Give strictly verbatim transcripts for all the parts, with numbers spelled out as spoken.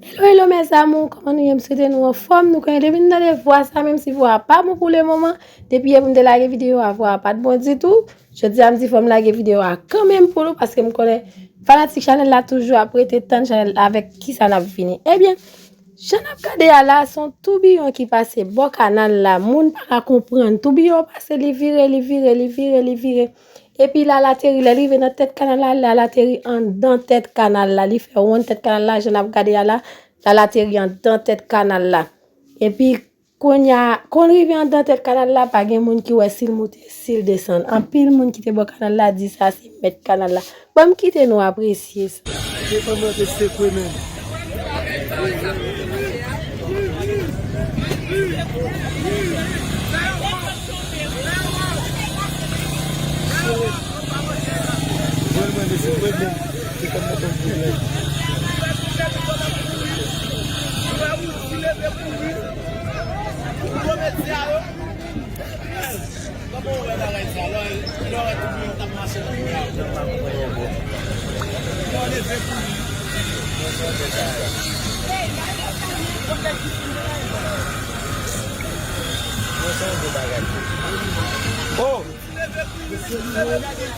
Hello, hello, mes amours, kòman nou ye? M swete nou anfòm. Nou konnen depi nou tande vwa sa, menm si vwa a pa bon pou le moman, depi yè pou m te lage videyo a, vwa a pa t bon ditou. Jodi a, m di fò m lage videyo a kanmenm pou nou, paske m konnen fanatik chanèl la toujou ap rete tann chanèl la avèk kisa n ap vini. Ebyen, jan n ap gade a la, se yon toubiyon ki pase bò kanal la. Moun pa ka konprann. Toubiyon an pase, li vire, li vire, li vire, li vire. Epi l al ateri, lè l rive nan tèt kanal la, l al ateri anndan tèt kanal la. Li fè wonn tèt kanal la, jan n ap gade a la, l al ateri anndan tèt kanal la. Epi, kounye a, kon l rive anndan tèt kanal la, pa gen moun ki wè si l moute, si l desann. Anpil moun ki te bò kanal la di sa se mèt kanal la. Ban m kite nou apresye sa. Defann mwen te sekwe menm. Mwen, mwen te sekwe menm. Se kòm mwen te sekwe. Gwo medya yo. Kòman w wè bagay sa? Lè w, lè w wè tout moun t ap mache nan kounya, w pa konprann yon bò. Lè w leve pou li. Mwen se yon gwo bagay. Oh! Leve pou li, leve pou li.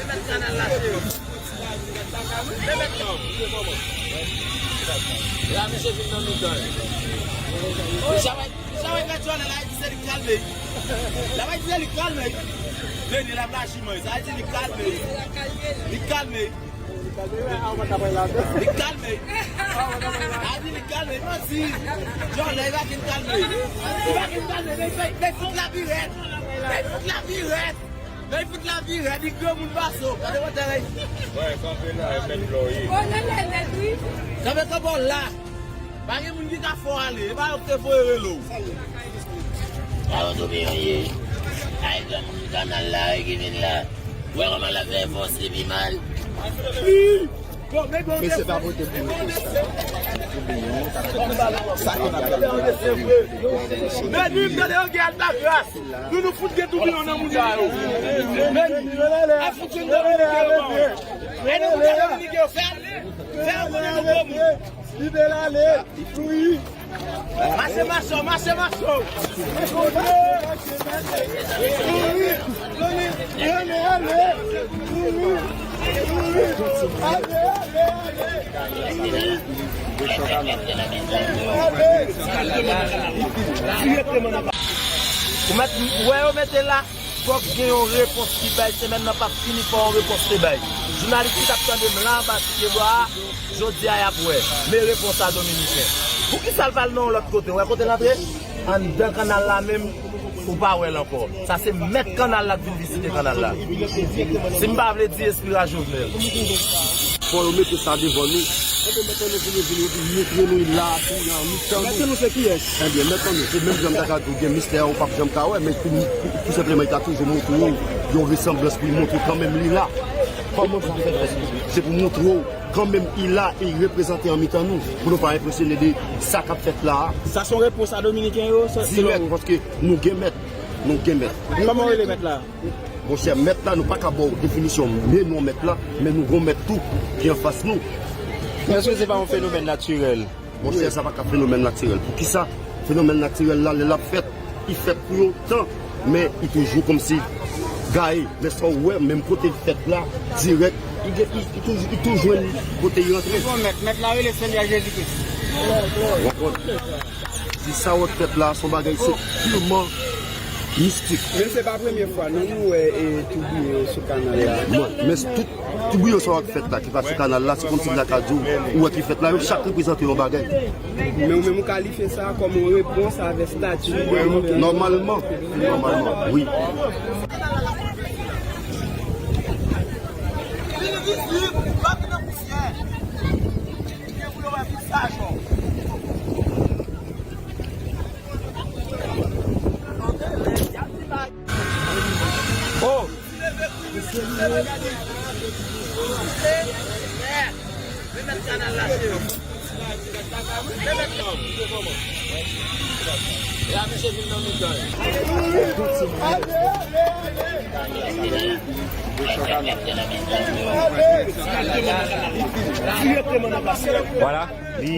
Mèt kanal la, cheri. Leve kanal. La, misye vin nan mitan. Misye wè, misye wè gad jòlè la, li di se li k kalme. La, li di se li k kalme. Vini, l ap laji mwen. Sa di li k kalme. Li k kalme. Li k kalme. A di li k kalme. Manti. Jòlè, li pa vin kalme. Li pa vin kalme, men li fè, men li fout lavirèt. Men li fout lavirèt. Lè l fout lavirèt, li granmoun pase w. Gade wotè lè. Wè, kanpe la, e mèt la w ye. Kanpe, kanpe w la. Pa gen moun ki ka fè w ale. E pa yo ki te voye rele w. Gade toubiyon ye. Ay, granmoun kanal la, ki vin la. Wè kòman l ap fè fòs li pi mal. Mesye pa vote pou repo sa. Toubiyon, sa ki pa fè. Men nou, gade yo gen Altagras. Nou, nou fout gen toubiyon nan moun sa yo. Men nou, ap fout gen dominiken yo. E nan moun dominiken yo, fè, fè yo konnen nou gwo moun. Libere ale. Wi. Mache, mache, mache, mache. Wi. Ale, ale. Wi. Wi. Ale, ale, ale. Ou mèt, ou wè yo mete la, fòk gen yon repons ki bay, semèn nan p ap fini fò yon repons te bay. Jounalis ki t ap tande m la anba ti pyebwa a, jodi a y ap wè. Men repons a dominiken. Poukisa l pa al nan yon lòt kote? Ou wè kote l antre? Anndan kanal la menm, ou pa wè l ankò. Sa se mèt kanal la k vin vizite kanal la. Si m pa vle di espri a Jovenel. Fò yo mete sa devan nou. Mete nou vini, vini, vini, montre nou la, tou, nan mitan nou. Mete nou se kiyès? Ebyen, mèt nou, se menm jan m ta ka di w gen mistè a, ou p ap janm ka wè, men pou, pou, tou senpleman, li ta toujou montre w yon resanblans pou l montre w kanmenm li la. Kòman sa fè fèt? Se pou montre w kanmenm li la e li reprezante an mitan nou, pou nou pa enpresyone de sa k ap fèt la a. Sa se yon repons a dominiken yo, se, selon ou? Dirèk, paske nou gen mèt, nou gen mèt. Kòman w rele mèt la? Monchè, mèt la, nou pa ka ba w definisyon men non mèt la, men nou gon mèt tou ki anfas nou. Èske se pa yon fenomèn natirèl? Monchè, sa pa ka fenomèn natirèl. Poukisa? Fenomèn natirèl la, lè l ap fèt, li fèt pou yon tan, men li toujou kòmsi gaye. Men sa w wè, menm kote l fèt la, dirèk, li gen, li, li toujou, li tou jwenn kote l rantre. Bon, mèt, mèt la rele Senyè Jezi Kris. Ou konprann? Di sa w ap fèt la, se yon bagay, se piman mistik. Men se pa premye fwa, non, nou wè, e, toubiyon sou kanal la. Mwen, men tout toubiyon sa w ap fèt la, ki pa sou kanal la, se kòmsi m ta ka di w, ou wè ki fèt la, yo chak reprezante yon bagay. Men ou menm ou kalifye sa kòm yon repons avè stati dominiken? Nòmalman, nòmalman, wi. Oh! La, misye vin nan mitan. Ale, ale, ale. Ale. Dirèkteman nan Pascal. Vwala, li